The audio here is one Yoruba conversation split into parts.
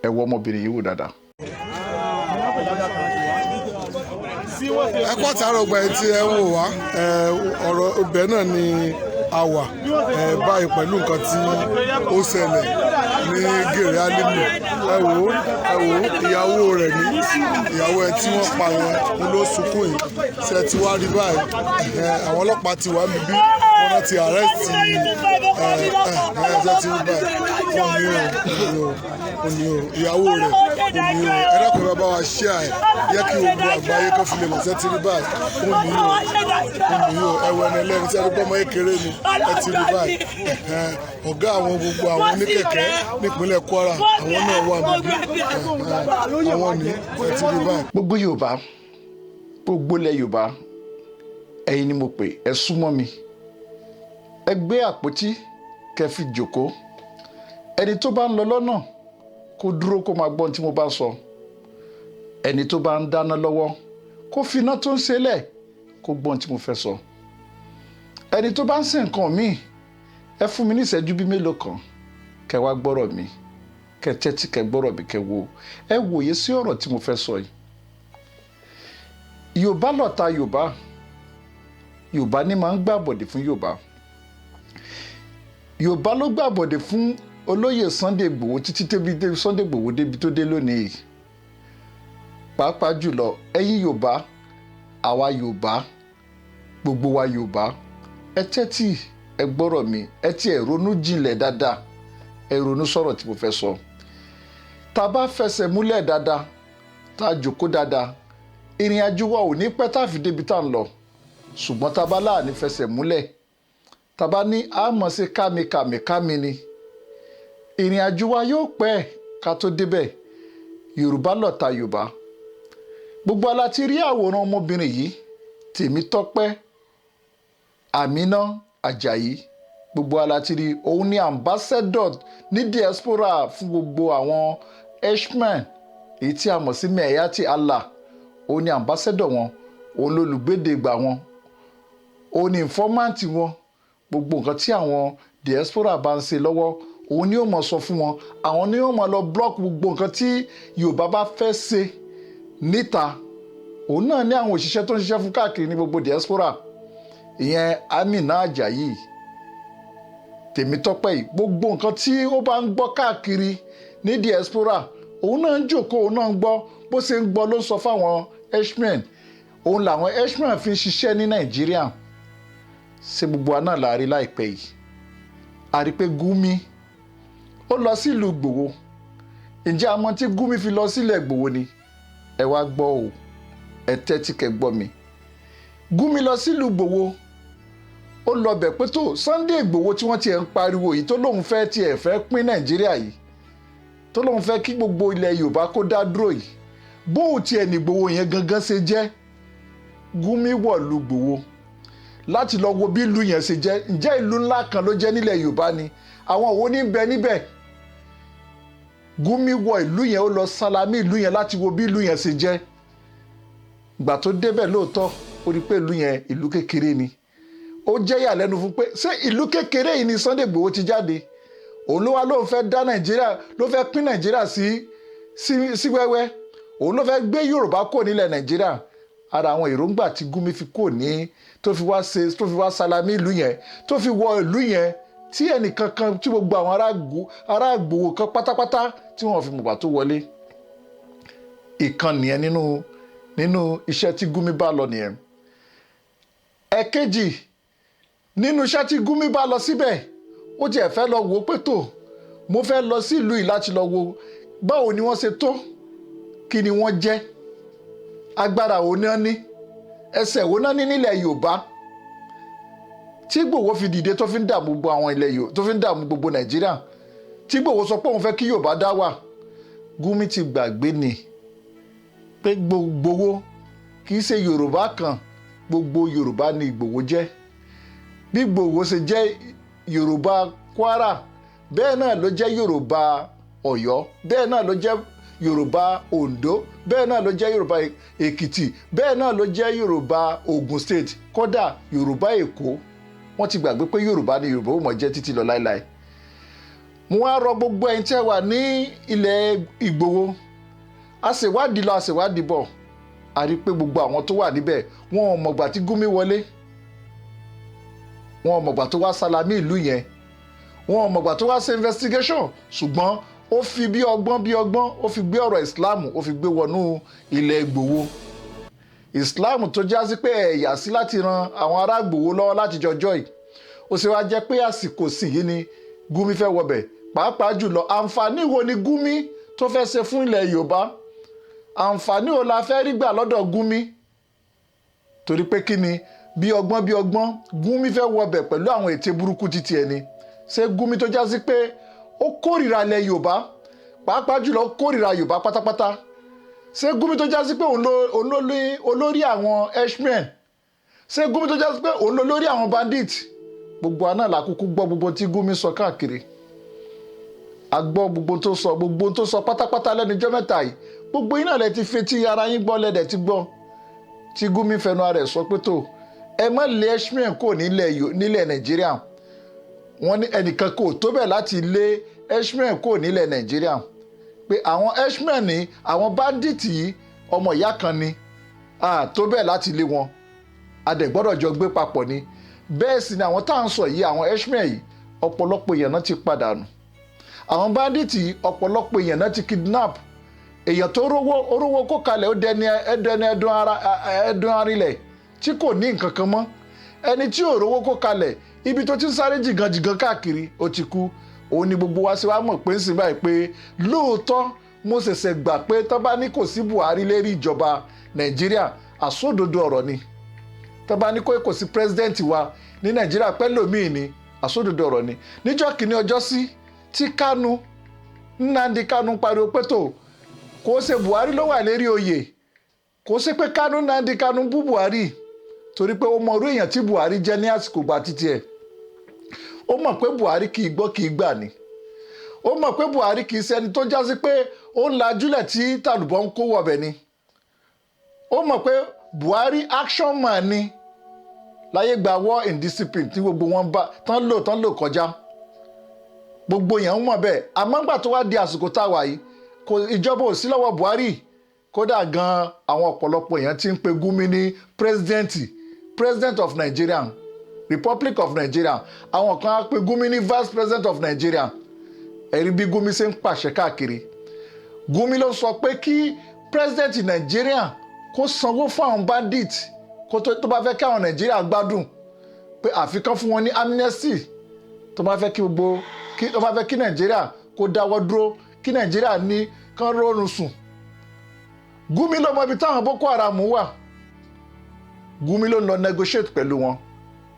Ẹ wo ọmọbìnrin yìí wò dáadáa. Ẹ kú àtàrà ọgbà ẹ tí ẹ ń wò wá. Ọ̀rọ̀ ibẹ̀ náà ni a wà báyìí pẹ̀lú nǹkan tí ó ṣẹlẹ̀ ní Gèrè Álímì. Ẹ wò ó, ẹ wò ó, ìyàwó rẹ̀ ní ìyàwó ẹ tí wọ́n pa yẹn ń ló sunkún yìí. Ṣe ti wá rí báyìí? Àwọn ọlọ́pàá ti wà níbí, wọ́n náà ti arrest. Ẹ ẹ ṣe ti rí báyìí? Wọ́n ní o, ó ní o, ìyàwó rẹ̀ ó ní o. Ẹ dákun, ẹ bá wa share ẹ, yẹ kí gbogbo àgbáyé kó fi lè mọ̀. Ṣe ti rí báyìí? Ó ní o, ó ní o. Ẹwọ ẹni ẹlẹ́ni tí ẹni gbọ́mọ ékeré ni. Ẹ ti rí báyìí? Ọ̀gá àwọn gbogbo àwọn oníkẹ̀kẹ́ nípínlẹ̀ Kwara, àwọn náà wà níbí. Àwọn ní. Ẹ ti rí báyìí? Gbogbo Yorùbá, gbogbo ilẹ̀ Yorùbá, ẹ̀yin ni mo pè. Ẹ súnmọ́ mi, ẹ gbé àpótí kẹ́ fi jòkó. Ẹni tó bá ń lọ lọ́nà, kó dúró, kó máa gbọ́ ohun tí mo bá sọ. Ẹni tó bá ń dáná lọ́wọ́, kó fi iná tó ń ṣe lẹ̀, kó gbọ́ ohun tí mo fẹ́ sọ. Ẹni tó bá ń ṣe nǹkan míì, ẹ fún mi ní ìṣẹ́jú bíi mélòó kan, kẹ́ wá gbọ́rọ̀ mi, kẹ́ tẹ́tí, kẹ́ gbọ́rọ̀ mi, kẹ́ wo, ẹ wòye sí ọ̀rọ̀ tí mo fẹ́ sọ yìí. Yorùbá lọ̀tá Yorùbá. Yorùbá ní máa ń gbàbọ̀dè fún Yorùbá. Yorùbá ló gbàbọ̀dè fún olóyè Sunday Igboho títí débi dé Sunday Igboho débi tó dé lónìí. Pàápàá jùlọ ẹ̀yin Yorùbá, àwa Yorùbá, gbogbo wa Yorùbá, ẹ tẹ́tí, ẹ gbọ́rọ̀ mi, ẹ tí ẹ ronú jinlẹ̀ dáadáa, ẹ ronú sọ̀rọ̀ tí mo fẹ́ sọ. Tá a bá fẹsẹ̀ múlẹ̀ dáadáa, tá a jòkó dáadáa, ìrìn àjò wa ò ní pẹ́ tá a fi débi tá a ń lọ. Ṣùgbọ́n tá a bá láàní fẹsẹ̀ múlẹ̀, tá a bá ní àmọ́ sí kámi kàmí kámi ni, ìrìn àjò wa yóò pẹ́ ká tó débẹ̀. Yorùbá lọ̀tá Yorùbá. Gbogbo ala ti rí àwòrán ọmọbìnrin yìí, Tèmítọ́pẹ́ Àmínà Àjàyí. Gbogbo ala ti rí. Òun ni ambassador ní diaspora fún gbogbo àwọn herdsmen, èyí tí a mọ̀ sí Miyetti Allah. Òun ni ambassador wọn, òun lolùgbédègbà wọn, òun ni informant wọn. Gbogbo nǹkan tí àwọn diaspora bá ń ṣe lọ́wọ́, òun ni ó mọ̀ sọ fún wọn. Àwọn ni ó mọ̀ lọ block gbogbo nǹkan tí Yorùbá bá fẹ́ ṣe níta. Òun náà ní àwọn òṣìṣẹ́ tó ń ṣiṣẹ́ fún káàkiri ní gbogbo diaspora. Ìyẹn Amina Ajayi Tèmítọ́pẹ́ yìí, gbogbo nǹkan tí ó bá ń gbọ́ káàkiri ní diaspora, òun náà ń jókòó, òun náà ń gbọ́. Bó ṣe ń gbọ́ ló ń sọ fáwọn herdsmen. Òun làwọn herdsmen fi ń ṣiṣẹ́ ní Nàìjíríà. Ṣé gbogbo wa náà la rí láìpẹ́ yìí? A rí pé Gumi ó lọ sílùú Ìgbòho. Ǹjẹ́ a mọ̀ tí Gumi fi lọ sílẹ̀ Ìgbòho ni? Ẹ wá gbọ́ o, ẹ tẹ́tí kẹ́ gbọ́ mi. Gumi lọ sílùú Ìgbòho, ó lọ bẹ̀ pé tó Sunday Ìgbòho tí wọ́n tiẹ̀ ń pariwo yìí, tó lóun fẹ́ tiẹ̀ fẹ́ pín Nàìjíríà yìí, tó lóun fẹ́ kí gbogbo ilẹ̀ Yorùbá kó dá dúró yìí, bóun tiẹ̀ ní Ìgbòho yẹn gangan ṣe jẹ́. Gumi wọ̀lú Ìgbòho láti lọ wo bí ìlú yẹn ṣe jẹ́. Ǹjẹ́ ìlú ńlá kan ló jẹ́ nílẹ̀ Yorùbá ni? Àwọn wo ní bẹ níbẹ̀? Gumi wọ ìlú yẹn, ó lọ sálámí ìlú yẹn láti wo bí ìlú yẹn ṣe jẹ́. Ìgbà tó débẹ̀, lóòótọ́, ó rí pé ìlú yẹn, ìlú kékeré ni. Ó jẹ́ ìyàlẹ́nu fún pé ṣé ìlú kékeré yìí ni Sunday Igboho ti jáde? Òun ló wá lóun fẹ́ dá Nàìjíríà, ló fẹ́ pín Nàìjíríà sí wẹ́wẹ́, òun ló fẹ́ gbé Yorùbá kò nílẹ̀ Nàìjíríà. Ara àwọn èròǹgbà tí Gumi fi kò ní tó fi wá ṣe, tó fi wá sálámí ìlú yẹn, tó fi wọ ìlú yẹn, tí ẹnìkankan, tí gbogbo àwọn ará Ìgbòho kan pátápátá tí wọ́n fi mọ̀gbà tó wọlé. Ìkan nìyẹn nínú iṣẹ́ tí Gumi bá lọ nìyẹn. Ẹ̀kejì nínú iṣẹ́ tí Gumi bá lọ síbẹ̀, ó tiẹ̀ fẹ́ lọ wò ó pé tó mo fẹ́ lọ sí ìlú yìí láti lọ wo báwo ni wọ́n ṣe tó, kí ni wọ́n jẹ́, agbára wo ni wọ́n ní, ẹsẹ̀ wo náà ní nílẹ̀ Yorùbá tí Ìgbòho fi dìde, tó fi ń dààmú gbogbo àwọn ilẹ̀ Yorùbá, tó fi ń dààmú gbogbo Nàìjíríà, tí Ìgbòho sọ pé òun fẹ́ kí Yorùbá dá wà. Gumi ti gbàgbé ni pé gbogbo kì í ṣe Yorùbá kan, gbogbo Yorùbá ni Ìgbòho jẹ́. Bí Ìgbòho ṣe jẹ́ Yorùbá Kwara, bẹ́ẹ̀ náà ló jẹ́ Yorùbá Ọ̀yọ́, bẹ́ẹ̀ náà ló jẹ́ Yorùbá Oǹdó, bẹ́ẹ̀ náà ló jẹ́ Yorùbá Èkìtì, bẹ́ẹ̀ náà ló jẹ́ Yorùbá Ògùn State, kódà Yorùbá Èkó. Wọ́n ti gbàgbé pé Yorùbá ni Yorùbá ó mọ̀ jẹ́ títí lọ láéláé. Mo wá rọ gbogbo ẹ̀yin tí ẹ wà ní ilẹ̀ Ìgbòho. A ṣèwádìí lọ, a ṣèwádìí bọ̀, a rí i pé gbogbo àwọn tó wà níbẹ̀, wọn ò mọ̀gbà tí Gumi wọlé, wọn ò mọ̀gbà tó wá sálámì ìlú yẹn, wọn ò mọ̀gbà tó wá ṣe investigation. Ṣùgbọ́n ó fi bí ọgbọ́n bí ọgbọ́n, ó fi gbé ọ̀rọ̀ Islam, ó fi gbé wọnú ilẹ̀ Ìgbòho. Islam tó já sí pé ẹ̀yà sí láti ran àwọn ará Ìgbòho lọ́wọ́ láti jọjọ́ yìí, ó sì wá jẹ́ pé àsìkò sì yìí ni Gumi fẹ́ wọbẹ̀. Pàápàá jùlọ, àǹfààní wo ni Gumi tó fẹ́ ṣe fún ilẹ̀ Yorùbá? Àǹfààní wo la fẹ́ rí gbà lọ́dọ̀ Gumi? Torí pé kí ni, bí ọgbọ́n bí ọgbọ́n, Gumi fẹ́ wọbẹ̀ pẹ̀lú àwọn ète burúkú títí ẹni. Ṣé Gumi tó já sí pé ó kórìíra ilẹ̀ Yorùbá, pàápàá jùlọ ó kórìíra Yorùbá pátápátá? Ṣé Gumi tó já sí pé òun ló ní olórí àwọn herdsmen? Ṣé Gumi tó já sí pé òun ló lórí àwọn bandit? Gbogbo àná la kúkú gbọ́ gbogbo tí Gumi sọ káàkiri. A gbọ́ gbogbo tó sọ, gbogbo tó sọ pátápátá lẹ́nu ijọ́ mẹ́ta yìí. Gbogbo yín náà lẹ ti fetí ara yín gbọ́, lẹ́dẹ̀ ti gbọ́ tí Gumi fẹnu ara ẹ̀ sọ pé tó ẹ má lé herdsmen kò nílẹ̀ Nàìjíríà. Wọ́n ní ẹnìkan kò tó bẹ̀ láti lé herdsmen kò nílẹ̀ Nàìjíríà, pé àwọn herdsmen ní àwọn bandit yìí, ọmọ ìyá kan ni, tó bẹ̀ láti lé wọn, a dẹ̀ gbọ́dọ̀ jọ gbé papọ̀ ni. Bẹ́ẹ̀ sì ni àwọn tá à ń sọ yìí, àwọn herdsmen yìí, ọ̀pọ̀lọpọ̀ èèyàn náà ti padà nù. Àwọn bandit yìí, ọ̀pọ̀lọpọ̀ èèyàn náà ti kidnap. Èèyàn tó rówó orówó kó kalẹ̀, ó dẹni ẹdẹni ẹdun ara ẹdun arinlẹ̀ tí kò ní nǹkan kan mọ́. Ẹni tí ò rówó kó kalẹ̀, ibi tó ti ń sáré jìgànjìgàn káàkiri, ó ti kú. Òun ni gbogbo wa ṣe wá mọ̀ pé ń sìn báyìí pé lóòótọ́, mo ṣẹ̀ṣẹ̀ gbà pé tó bá ní kò sí Buhari lérí ìjọba Nàìjíríà, àsódodo ọ̀rọ̀ ni. Tó bá ní kò sí president wa ní Nàìjíríà pẹ́lòmíì ni, àsódodo ọ̀rọ̀ ni. Níjọ́ kìíní ọjọ́ sí tí Kanu, Nnamdi Kanu, pariwo pé tó kò ṣe Buhari ló wà lérí oyè, kò ṣe pé Kanu, Nnamdi Kanu, bú Buhari, torí pé ó mọ irú èèyàn tí Buhari jẹ́ ní àsìkò gbà títí ẹ̀. Ó mọ̀ pé Buhari kì í gbọ́, kì í gbà ni. Ó mọ̀ pé Buhari kì í ṣẹni tó jásí pé ó ń lajúlẹ̀ tí tàlùbọ̀ ń kó wọ̀bẹ̀ ni. Ó mọ̀ pé Buhari action man ni láyé gba war indiscipline tí gbogbo wọn bá tán lò kọjá. Gbogbo èèyàn ń mọ̀ bẹ́ẹ̀. Àmọ́ ńgbà tó wá di àsìkò tá a wà yìí, kò ìjọba ò sí lọ́wọ́ Buhari. Kódà gan, àwọn ọ̀pọ̀lọpọ̀ èèyàn ti ń pe Gumi ní president of Nigeria, Republic of Nigeria. Àwọn kan á pe Gumi ní vice president of Nigeria. Ẹ̀rí bí Gumi ṣe ń pàṣẹ káàkiri. Gumi ló sọ pé kí president Nigeria kó sanwó fún àwọn bandit, kó tó bá fẹ́ kí àwọn Nàìjíríà gbádùn, pé àfikún fún wọn ní amnesty, tó bá fẹ́ kí gbogbo kí tó bá fẹ́ kí Nàìjíríà kó dáwọ́ dúró, kí Nàìjíríà ní kán rọrùn sùn. Gumi ló mọ ibi táwọn Boko Haram wà. Gumi ló ń lọ negotiate pẹ̀lú wọn.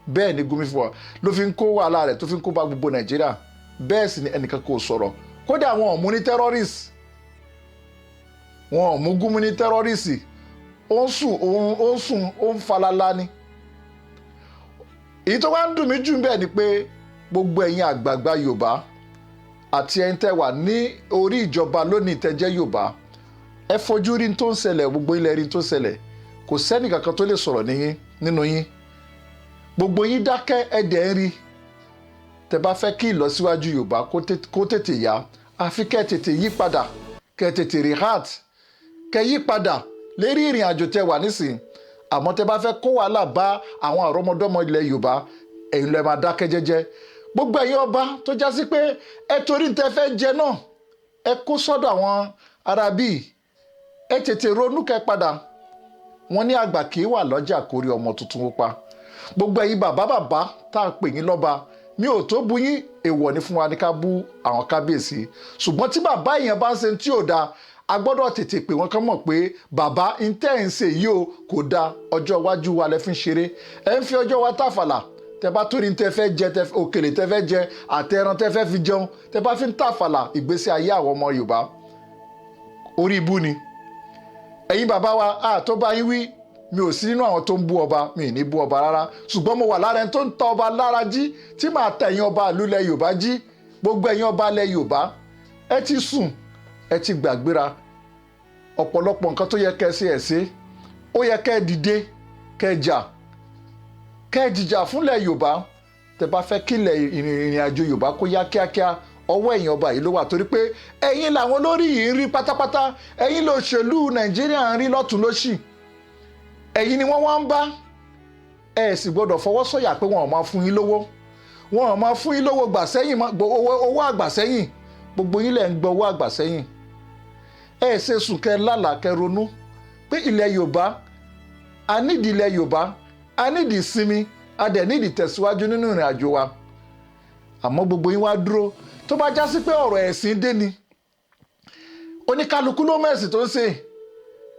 Bẹ́ẹ̀ ni Gumi fún wa ló fi ń kó wàhálà rẹ̀, tó fi ń kó bá gbogbo Nàìjíríà. Bẹ́ẹ̀ sì ni ẹnìkan kò sọ̀rọ̀. Kódà wọn ò mú ní terrorist, wọn ò mú Gumi ní terrorist. Ó ń sùn, ó ń sùn, ó ń falala ni. Èyí tó wá ń dùn mí jù bẹ́ẹ̀ ni pé gbogbo ẹ̀yin àgbààgbà Yorùbá àti ẹ̀yin tẹ́ wà ní orí ìjọba lónìí, tẹ́ jẹ́ Yorùbá, ẹ fojú rí tó ń ṣẹlẹ̀. Gbogbo ilẹ̀ rí tó ń ṣẹlẹ̀. Kò sẹ́nì kankan tó lè sọ̀rọ̀ níyín nínú yín. Gbogbo yín dákẹ́, ẹ̀dẹ̀ ń rí. Tẹ́ bá fẹ́ kí ìlọsíwájú Yorùbá kó tètè yá, àfi kẹ́ tètè yí padà, kẹ́ tètè react, kẹ́ yí padà lérí ìrìn àjò tẹ́ wà nísìn. Àmọ́ tẹ́ bá fẹ́ kó wàhálà bá àwọn àrọ́mọdọ́mọ ilẹ̀ Yorùbá, ẹ̀yin ló máa dákẹ́ jẹ́jẹ́. Gbogbo ẹ̀yin ọba tó já sí pé ẹ torí tẹ́ fẹ́ jẹ náà, ẹ kó sọ́dọ̀ àwọn ará bíi, ẹ tètè ronú kẹ́ padà. Wọ́n ní àgbà kì í wà lọ́jà kórí ọmọ tuntun ó pa. Gbogbo ẹ̀yin bàbá bàbá tá a pè yín lọ́ba, mi ò tó bu yín, èèwọ̀ ni fún wa ní ká bú àwọn kábíyèsí. Ṣùgbọ́n tí bàbá èèyàn bá ń ṣe tí ò dáa, a gbọ́dọ̀ tètè pè wọ́n, kán mọ̀ pé bàbá ń tẹ́ ń ṣe yìí o, kò dáa. Ọjọ́ iwájú wa lẹ fi ń ṣeré, ẹ ń fi ọjọ́ wa tàfàlà. Tẹ bá torí tẹ fẹ́ jẹ, òkèlè tẹ fẹ́ jẹ àti ẹran tẹ fẹ́ fi jẹun, tẹ bá fi ń tàfàlà ìgbésí ayé àwọn ọmọ Yorùbá, orí ibú ni. Ẹ̀yin bàbá wa, a tó bá yín wí, mi ò sí nínú àwọn tó ń bú ọba, mi ì ní bú ọba rárá. Ṣùgbọ́n mo wà lára ẹni tó ń tọ ọba lára jí, tí màá tẹ ẹ̀yin ọba ìlú ilẹ̀ Yorùbá jí. Gbogbo ẹ̀yin ọba ilẹ̀ Yorùbá, ẹ ti sùn, ẹ ti gbàgbéra. Ọ̀pọ̀lọpọ̀ nǹkan tó yẹ kẹ́ ẹ ṣe, ẹ̀ ṣe. Ó yẹ kẹ́ ẹ dìde, kẹ́ ẹ jà, kẹ́ ẹ jìjà fúnlẹ̀ Yorùbá. Tẹ́ bá fẹ́ kílẹ̀ ìrìn àjò Yorùbá kó yá kíákíá, Ọwọ́ ẹ̀yin ọba yìí ló wà, torí pé ẹ̀yin làwọn olórí yìí ń rí pátápátá. Ẹ̀yin lòṣèlú Nàìjíríà ń rí lọ́tún lósì. Ẹ̀yin ni wọ́n wá ń bá. Ẹ sì gbọ́dọ̀ fọwọ́ sọ̀yà pé wọn ò máa fún yín lówó, wọn ò máa fún yín lówó gbà sẹ́yìn, owó àgbà sẹ́yìn. Gbogbo yín lẹ̀ ń gbọ́ owó àgbà sẹ́yìn. Ẹ ṣe sùn kẹ́ lálàá, kẹ́ ronú pé ilẹ̀ Yorùbá, a nídìí ilẹ̀ Yorùbá, a nídìí ìsinmi, a dẹ̀ nídìí tẹ̀síwájú nínú ìrìn àjò wa. Àmọ́ gbogbo yín wá dúró. Tó bá já sí pé ọ̀rọ̀ ẹ̀sìn dé ni, oníkálukú ló mẹ̀sìn tó ń ṣe.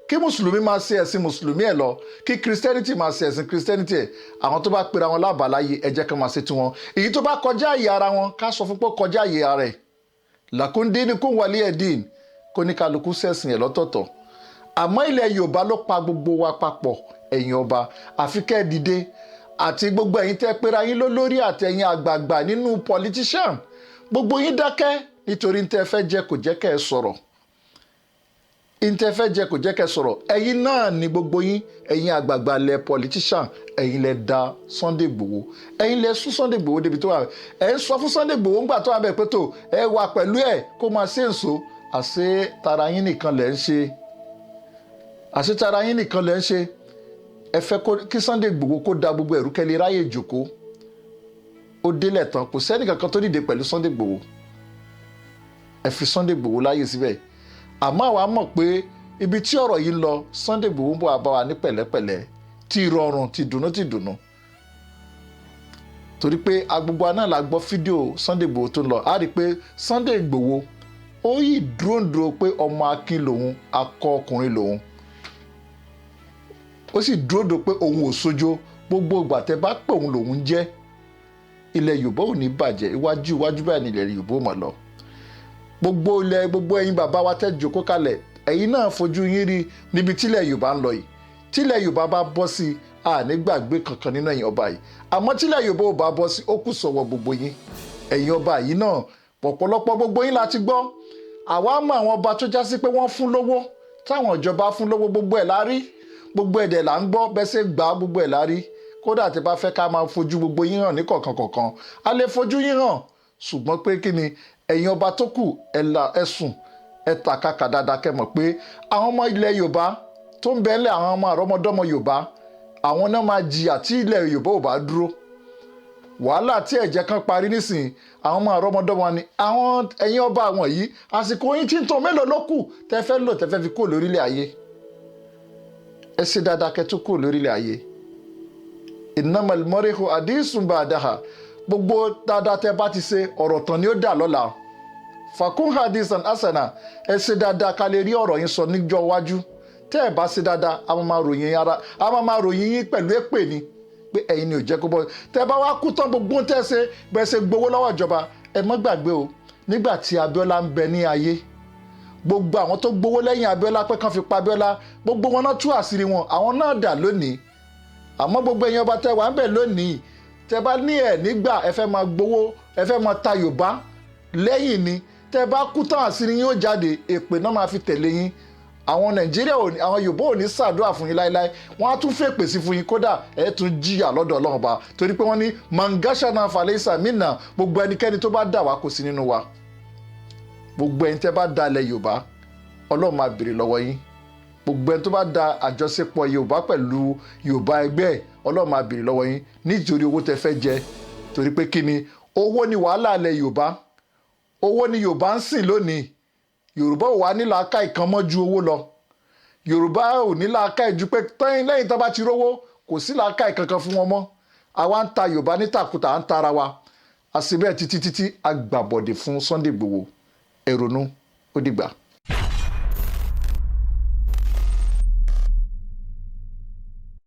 Kí mùsùlùmí máa ṣe ẹ̀sìn mùsùlùmí ẹ̀ lọ, kí Christianity máa ṣe ẹ̀sìn Christianity ẹ̀. Àwọn tó bá pera wọn lábàláyé, ẹ jẹ́ ká máa ṣe tiwọn. Èyí tó bá kọjá àyè ara wọn, ká sọ fún pé kọjá àyè ara ẹ̀. لكم دينكم ولي دين. Kó ní kálukú ṣẹ̀sìn ẹ̀ lọ́tọ̀ọ̀tọ̀. Àmọ́ ilẹ̀ Yorùbá ló pa gbogbo wa papọ̀. Ẹ̀yin ọba, àfi kẹ́ ẹ dìde, àti gbogbo ẹ̀yin tẹ́ pera yín lólórí, àti ẹ̀yin àgbààgbà nínú politician. Gbogbo yín dákẹ́ nítorí tẹ́ fẹ́ jẹ́ kò jẹ́ kẹ́ ẹ sọ̀rọ̀. Ntẹ́ fẹ́ jẹ́ kò jẹ́ kẹ́ sọ̀rọ̀. Ẹ̀yin náà ni gbogbo yín, ẹ̀yin àgbààgbà lẹ politician. Ẹ̀yin lẹ da Sunday Igboho, ẹ̀yin lẹ sún Sunday Igboho débi tó wà. Ẹ̀ ń sọ fún Sunday Igboho ńgbà tó wà bẹ́ẹ̀ pé tó ẹ wà pẹ̀lú ẹ̀, kó máa ṣe èso. Àṣé tara yín nìkan lẹ̀ ń ṣe? Àṣé tara yín nìkan lẹ̀ ń ṣe? Ẹ fẹ́ kí Sunday Igboho kó da gbogbo ẹ̀rú kẹ́lẹ́ ráyè jòkó. Ó délẹ̀ tán, kò sẹ́ni kankan tó dìde pẹ̀lú Sunday Igboho. Ẹ fi Sunday Igboho láyè síbẹ̀. Àmọ́ àwa mọ̀ pé ibi tí ọ̀rọ̀ yìí ń lọ, Sunday Igboho ń bọ̀ wá bá wa ní pẹ̀lẹ́pẹ̀lẹ́, tí rọrùn, ti dùnú ti dùnú, torí pé agbogbo aná la gbọ́ fídíò Sunday Igboho tó ń lọ. A rí i pé Sunday Igboho ó yìí dúró ń dúró pé ọmọ akin lòun, akọ ọkùnrin lòun. Ó sì dúró dò pé òun ò sojo. Gbogbo ìgbà tẹ́ bá pè òun lòun jẹ́. Ilẹ̀ Yorùbá ò ní bàjẹ́. Iwájú iwájú báyìí ní ilẹ̀ Yorùbá ò mọ̀ lọ. Gbogbo ilẹ̀, gbogbo ẹ̀yin bàbá wa tẹ́ jókòó kalẹ̀, ẹ̀yin náà fojú yín rí níbi tílẹ̀ Yorùbá ń lọ yìí. Tílẹ̀ Yorùbá bá bọ́ sí i, a ní gbàgbé kankan nínú ẹ̀yin ọba yìí. Àmọ́ tílẹ̀ Yorùbá ò bá bọ́ sí, ó kù sọ̀wọ́ gbogbo yín, ẹ̀yin ọba yìí náà. Ọ̀pọ̀lọpọ̀ gbogbo yín la ti gbọ́. Àwa mọ àwọn ọba tó já sí pé wọ́n fún lówó, táwọn ìjọba fún lówó. Gbogbo ẹ̀ la rí, gbogbo ẹ̀dẹ̀ là ń gbọ́ bẹ́sẹ̀ gbà, gbogbo ẹ̀ la rí. Kódà tí bá fẹ́ ká máa fojú gbogbo yín hàn ní kọ̀ọ̀kan kọ̀ọ̀kan, a lè fojú yín hàn. Ṣùgbọ́n pé kí ni, ẹ̀yin ọba tó kù, ẹ la ẹ sùn, ẹ tàkàkà dáadáa, kẹ́ mọ̀ pé àwọn ọmọ ilẹ̀ Yorùbá tó ń bẹ ńlẹ̀, àwọn ọmọ àrọ́mọdọ́mọ Yorùbá, àwọn náà máa jìyà tí ilẹ̀ Yorùbá ò bá dúró. Wàhálà tí ẹ̀jẹ̀ kan parí nísìnyí, àwọn ọmọ àrọ́mọdọ́mọ ni àwọn. Ẹ̀yin ọba àwọn yìí, àsìkò yín tí ń tó mélòó ló kù tẹ́ fẹ́ lò, tẹ́ fẹ́ fi kúrò lórílẹ̀ ayé? Ẹ ṣe dáadáa kẹ́ tó kúrò lórílẹ̀ ayé. إنما المرء حديث بعدها. Gbogbo dáadáa tẹ́ bá ti ṣe, ọ̀rọ̀ tán ni ó dà lọ́la. فكن حديثا حسنا. Ẹ ṣe dáadáa ká lè rí ọ̀rọ̀ yín sọ níjọ́ iwájú. Tẹ́ ẹ bá ṣe dáadáa, a máa máa ròyìn ara, a máa máa ròyìn yín pẹ̀lú èpè ni pé ẹ̀yin ni ò jẹ́ kó bọ́. Tẹ́ bá wá kú tán, gbogbo ń tẹ́ ṣe bẹ́ẹ̀ ṣe gbowó lọ́wọ́ ìjọba, ẹ má gbàgbé o. Nígbà tí Abíọ́lá ń bẹ ní ayé, gbogbo àwọn tó gbowó lẹ́yìn Abíọ́lá pé kán fi pa Abíọ́lá, gbogbo wọn náà tú àṣírí wọn. Àwọn náà dà lónìí? Àmọ́ gbogbo ẹ̀yin ọba tẹ́ wà ń bẹ̀ lónìí, tẹ́ bá ní ẹ̀ nígbà ẹ fẹ́ máa gbowó, ẹ fẹ́ máa ta Yorùbá lẹ́yìn ni, tẹ́ bá kú tán, àṣírí yín ó jáde. Èpè náà máa fi tẹ̀lé yín. Àwọn Nàìjíríà ò ní, àwọn Yorùbá ò ní ṣàdúrà fún yín láéláé. Wọ́n á tún fèpè sí fún yín. Kódà ẹ̀ tún jìyà lọ́dọ̀ Ọlọ́run Ọba, torí pé wọ́n ní من غشنا فليس منا. Gbogbo ẹnikẹ́ni tó bá dà wá, kò sí nínú wa. Gbogbo ẹni tẹ́ bá dalẹ̀ Yorùbá, Ọlọ́run máa béèrè lọ́wọ́ yín. Gbogbo ẹni tó bá da àjọṣepọ̀ Yorùbá pẹ̀lú Yorùbá ẹgbẹ́ ẹ̀, Ọlọ́run máa béèrè lọ́wọ́ yín nítorí owó tẹ́ fẹ́ jẹ. Torí pé kí ni, owó ni wàhálà ilẹ̀ Yorùbá. Owó ni Yorùbá ń sìn lónìí. Yorùbá ò wá ní làákàyè kan mọ́ ju owó lọ. Yorùbá ò ní làákàyè ju pé lẹ́yìn tó bá ti rówó, kò sí làákàyè kankan fún wọn mọ́. Àwa ń ta Yorùbá ní tàkùtà, à ń tara wa àṣìbẹ́ẹ̀ títí títí. Agbàbọ̀dè fún Sunday Igboho. Ẹ ronú. Ó dìgbà.